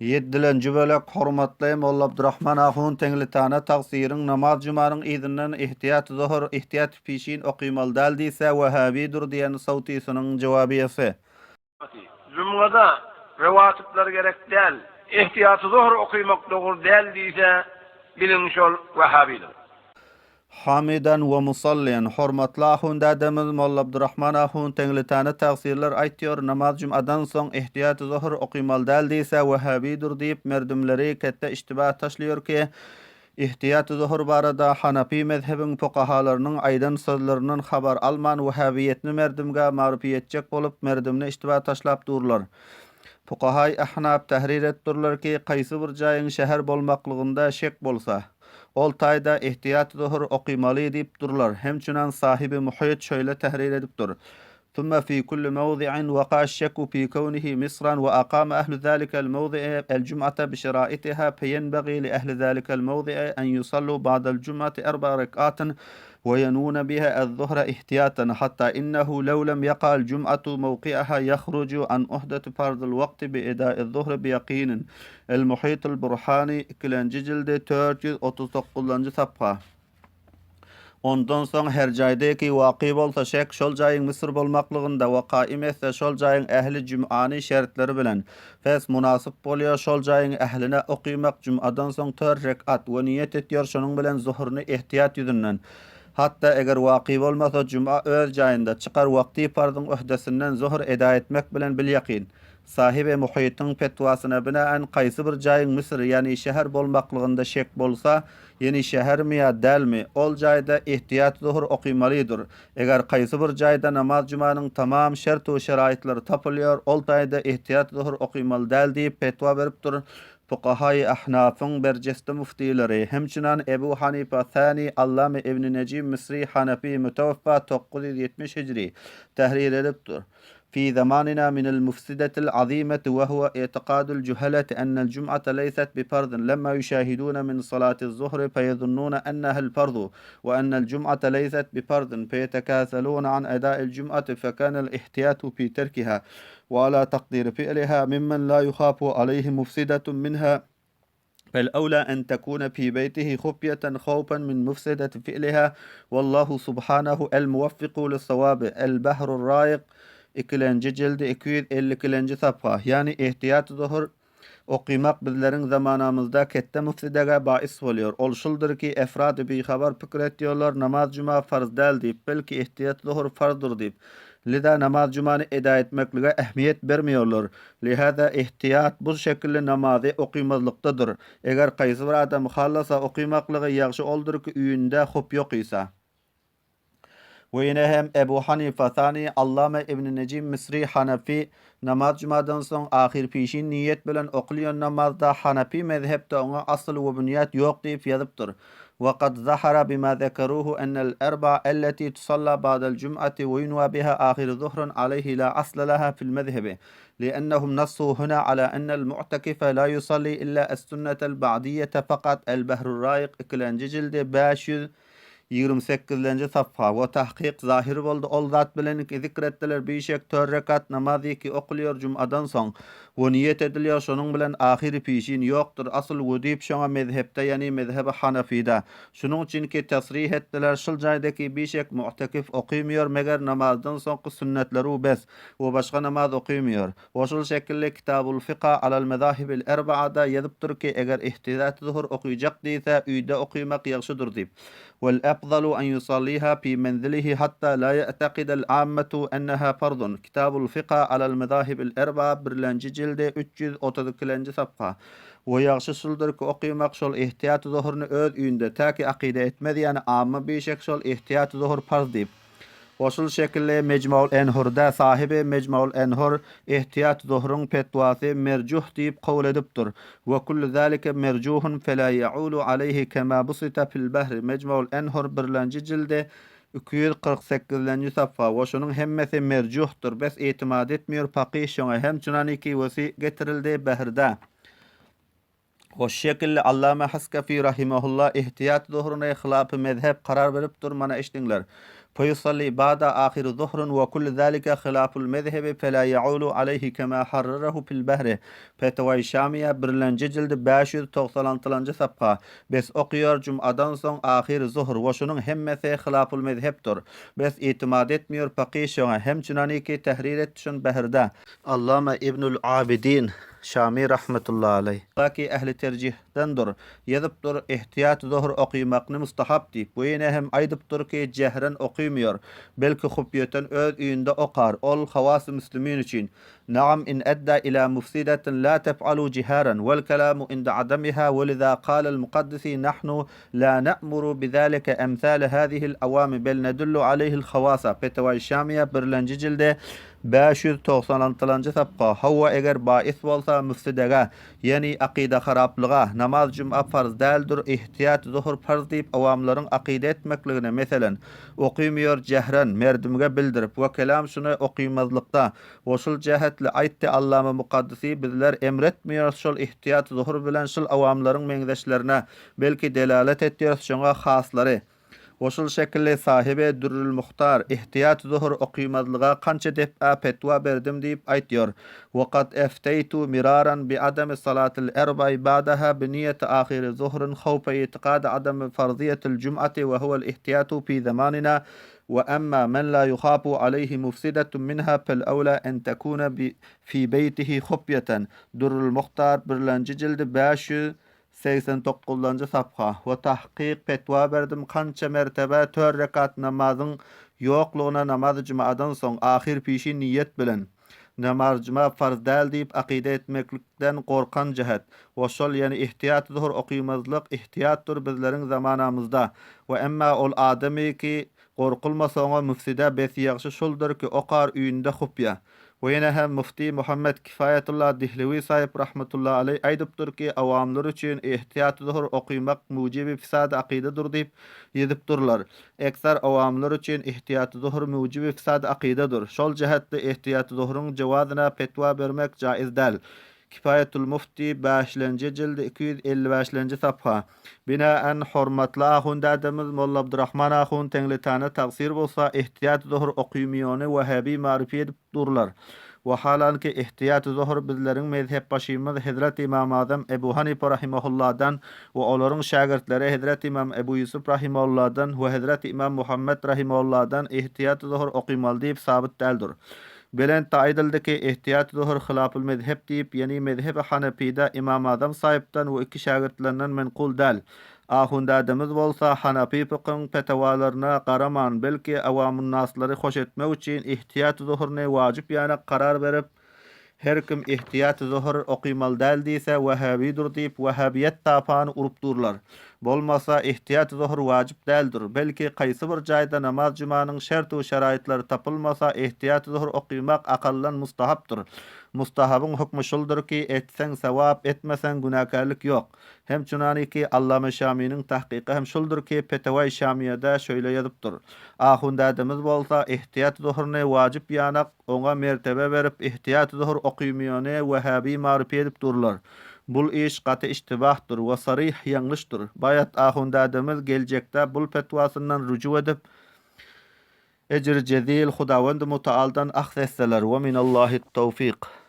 Ýedilenji bölek Hormatly Molla Abdurahman ahun Teňlitana tagsyryň namaz jumanyň yzyndan ihtiýat zuhur, ihtiýat pişin okymaly däl diýse wahhabidur diýen sowtysynyň jowabiýesi. Jumgada rewatyplar gerek däl, ihtiýaty zuhur okymak dogry däl diýse biliň şol wahhabidir. Hamydan we musalliýan, hormatly ahun dädemiz Molla Abdurahman ahun Teňlitana tagsyrylar aýtýor, namaz jum'adan soň ihtiýaty zuhur okymaly däl diýse wehhabidur diýip merdimleri ketde iştiba taşlaýor ki, ihtiýaty zuhur barada hanapy mezhebiň fukahalarynyň aýdan sözlerinden habar alman wehhabiýetni merdimge magrypy etjek bolup merdimni iştiba taşlap durlar. Fukahaý ahnaf tahrir etdurlar ki, kaýsy bir jaýyň şäher bolmaklygynda şek bolsa, Ol taýda ihtiýat zuhur okymaly diýip durlar. Hemçünan sahibi muhyt şöýle tahrir edipdir, Thumma fi kulli mawzi'in waka aş-şekku fi kewnihi misran we akama ehlu zalikel mawzi'i el-jum'ata bi şeraitiha feyenbagi li ehli zalikel mawzi'i en yusallu ba'del jum'ati erba rek'atin we yenuna biha ez-zuhra ihtiyatan hatta innehu lew lem yaka el-jum'atu mawqi'aha yahruju an uhdati farzil waqti bi eda'iz-zuhri bi yaqinin El-Muhitul Burhani, ikilenji jildi, 439-njy sapha. Ondan soň her jaýda ki waky bolsa şek şol jaýyň Müsür bolmaklygynda we kaim etse şol jaýyň ähli jüm'any şertleri bilen fes munasyp bolýar şol jaýyň ähline okymak jüm'adan soň tör rek'at we niýet etýär şonuň bilen zuhruny ihtiýat ýüzünden hatda eger waky bolmasa jüm'a öz jaýynda çykar wagty parzyň öhdesinden zuhr eda etmek bilen bil ýakyn Sahibi Muhytyň petwasyna binaen kaýsy bir jaýyň Müsür, ýagny şäher bolmaklygynda şek bolsa, ýeni şähermi ýa dälmi, ol jaýda ihtiýat zuhur okymalydyr. Eger kaýsy bir jaýda namaz jumanyň tamam şert we şeraýytlary tapylýar, ol taýda ihtiýat zuhur okymaly däl diýip petwa beripdir Fukahaýy Ahnafyň berjeste müftileri, hemçinan Ebu Hanypa Sani, Allame Ibni Nejim Misri Hanafy müteweffa 970 hijri, tahrir edipdir. Fi zamanina minel mufsidetil azimeti we huwe i'tikadul juheleti ennel jum'ate leýset bi farzin lemma ýuşahidune min salatiz zuhri feýezunnune ennehel farzu we ennel jum'ate leýset bi farzin feýetekaselune an eda'il jum'ati fekanel ihtiyatu fi terkiha we ala takdiri fi'liha mimmen la yuhafu aleyhi mufsidetun minha Fel ewla en tekune fi beýtihi hufýeten howfen min mufsideti fi'liha Wallahu subhanehu el muwaffiku lis-sawabi El Bahrur Raýyk ikilenji jildi 252-lenji sapha Ýagny ihtiýat zuhur okymak bizleriň zamanamyzda ketde mufsidege bais bolýar. Ol şuldyr ki, efrady bihabar pikir etýärler, namaz juma farz däl diýip, belki ihtiýat zuhur farzdyr diýip. Lida namaz jumany eda etmeklige ähmiýet bermeýärler. Lihäzä ihtiýat bu şekilli namazy okymazlykdadyr. Eger kaýsy bir adam halasa okymaklygy ýagşy oldur ki üýünde hupy okysa. We ýene hem Ebu Hanyfa Sani, Allame Ibn Nejim Misri Hanafi namaz jumadan soň ahyr pişin niýet bilen okulýan namazda Hanafi mezhepde oňa asyl we bunýat ýok diýip ýazypdyr. We kad zahara bima zekeruhu ennel erba elleti tusalla ba'del jum'ati we yunwa biha ahyr zuhrun aleýhi la asla laha fil mezhebi li'ennehum nassu huna ala ennel mu'tekife la yusalli illa es-sünnetel ba'diýete fakat El-Behrur Raýyk ikilenji jildi 528-lenji safha we tahkyk zahyr boldy ol zat bilen ki zikr etdiler bişek tör rekat namaz ki okulýar jum'adan soň we niýet edilýär şonuň bilen ahyry pişin ýokdur asyl we diýip şoňa mezhepde ýani mezhebi hanafyda şunuň üçin ki tasrih etdiler şul jaýdaki bişek mu'tekif okymýar meger namazdan soňky sünnetleri bes we başga namaz okymýar we şul şekilli kitabul fika alal mezahibil erbaada ýazypdyr ki eger ihtidat zuhur okyjak diýse öýde okymak ýagşydyr diýip Wel efzalu en yusalliha fi menzilihi hatta la ya'takidel ammetu enneha fardun, Kitabul fika alal mezahibil erbaa birlenji jildi 332-lenji sapha. We ýagşy şuldur ki okymak şol ihtiýat zuhuryny öz öýünde täki akyda etmez ýany amma bişek şol ihtiýat zuhur parz diýip. Goşul şekilli Mejmaul Enhurda sahyby Mejmaul Enhur ihtiýat zuhruň petwasy merjuh diýip kabul edipdir. We kullu zalike merjuhun fela ýaulu aleýhi kema busita fil bahri Mejmaul Enhur birlenji jildi 248-lenji safha we şunuň hemmesi merjuhdyr bes itimat etmiýor fakyh şoňa hem çunaniki wesi getirildi Bahrda. Hoş şekilli Allame Haskafi rahimehullah ihtiýat zuhruny hylapy mezhep karar beripdir, mana eşdiňler. Feýusalli ba'da ahyry zuhrun we kullu zalika hilaful mezhebi fela ýaulu aleýhi kema harrarahu fil bahri. Fetwai Şamiýa birlenji jildi 596-njy sapha. Bes okýar jumadan soň ahyry zuhr we şunuň hemmesi hilaful mezhepdir. Bes itimat etmiýor fakyh şoňa hem çunaniki tehrir etdi şun bahrda. Allama Ibnül Abidin Şami rahmetullahi aleý. Ki ähli terjihdendir. Ýazypdyr, Ihtiýat zuhr okymakny mustahap diýip. We ýene hem aýdypdyr ki, jehren okymýar, belki hupýeten öz öýünde okar, ol hawas-y müslimin üçin. Naam in edda ila mufsidatin la tef'alu jiharan, wel kelamu inde adamiha, we liza kalel mukaddisi nahnu la na'muru bizalike emsale hazihil awami bel nedullu aleyhil hawasa, Fetewai Şamiýe, birlenji jildi, 596-njy sapga, Hawa eger bais bolsa müfsidege, ýeni akyda haraplyga, namaz juma farz däldir, ihtiýat zuhur farz diýip awamlaryň akyda etmekligine, meselen, okymýor jehren, merdimge bildirip, we kelam şuny okymazlykda, we şul jähetli aýtdy Allama Mukaddysy bizler emretmeýäris şol ihtiýat zuhur bilen şul awamlaryň meňzeşlerine, belki delalet etýäris şoňa haslary. We şul şekilli sahibi Dürrül Muhtar, Ihtiýat zuhur okymazlyga kança dep'a petwa berdim diýip aýtýar. We kad efteýtu miraran bi adami salatil erba'i ba'daha bi niýeti ahyry zuhryn hawfa itikady adami farzyýetil jum'ati we huwel ihtiýatu fi zamanina we emma men la yuhafu aleýhi mufsidatun minha fel ewla en tekune bi fi beýtihi hufýeten Dürrül Muhtar birlenji jildi 589-njy sapha we tahkyk petwa berdim kança mertebe tör rekat namazyň ýoklugyna namazy jumadan soň ahyr pişi niýet bilen namaz juma farz däl diýip akyda etmeklikden gorkan jähet we şol ýene ihtiýat zuhur okymazlyk ihtiýatdyr bizleriň zamanamyzda we emma ol adamy ki gorkulmasa oňa müfside bes ýagşy şuldyr ki okar öýünde hupýa We ýene hem Mufti Muhammet Kifaýetullah Dihlewi saýyp rahmetullah aleý aýdypdyr ki, awamlar üçin ihtiýat zuhur okymak mujibi fisady akydadyr diýip ýezipdurlar. Eksar awamlar üçin ihtiýat zuhur mujibi fisady akydadyr. Şol jähetde ihtiýat zuhuryň jewazyna petwa bermek jaiz däl. Kifaýetul Mufti bäşlenji jildi 255-lenji sapha. Binaen hormatly ahun dädemiz Molla Abdurahman ahun Teňletana tagsyr bolsa ihtiýat zuhur okymyony Wahhabi maryfy edip durlar. Wahalanki ihtiýat zuhur bizleriň mezhepbaşymyz Hezreti Imam Azam Ebu Hanife rahimahulladan we olaryň şägirtleri Hezreti Imam Ebu Ýusup rahimahulladan we Hezreti Imam Muhammet rahimahulladan ihtiýat zuhur okymaly diýip sabyt däldir. Belentde aýdyldy ki, Ihtiýat zuhur hylaful mezhep diýip, ýeni mezhebi hanepide Ymam Azam saýypdan we iki şägirtlerinden menkul däl. Ahundädemiz bolsa hanapy fykyň petewalaryna garaman, belki awamunnaslary hoş etmek üçin ihtiýat zuhuryny wajyp ýanak karar berip, Her kim ihtiýat zuhur okymaly däl diýse, wahhabidir diýip, wahhabiýet tapany urup durlar. Bolmasa, ihtiýat zuhur wajyp däldir. Belki, kaýsy bir jaýda namaz jumanyň şert-u şeraýytlary tapylmasa, ihtiýat zuhur okymak akaldan mustahapdyr. Mustahabyň hukmy şuldur ki, etseň sawap, etmeseň günäkärlik ýok. Hem çunaniki Allame Şaminiň tahkyky hem şuldur ki, Petewaý Şamiýede şöýle ýazypdyr. Ahun dädemiz bolsa, ihtiýat zuhuryny wajyp ýanak, Oňa mertebe berip, ihtiýat zuhur okymyony wehhabi marypy edip durlar. Bul iş gaty iştibahdyr we saryh ýalňyşdyr. Baýat ahun dädemiz geljekde bul fetwasyndan rüju edip, ejri jezil Hudawendy Mutaaldan ahz etseler. We minallahi towfyk.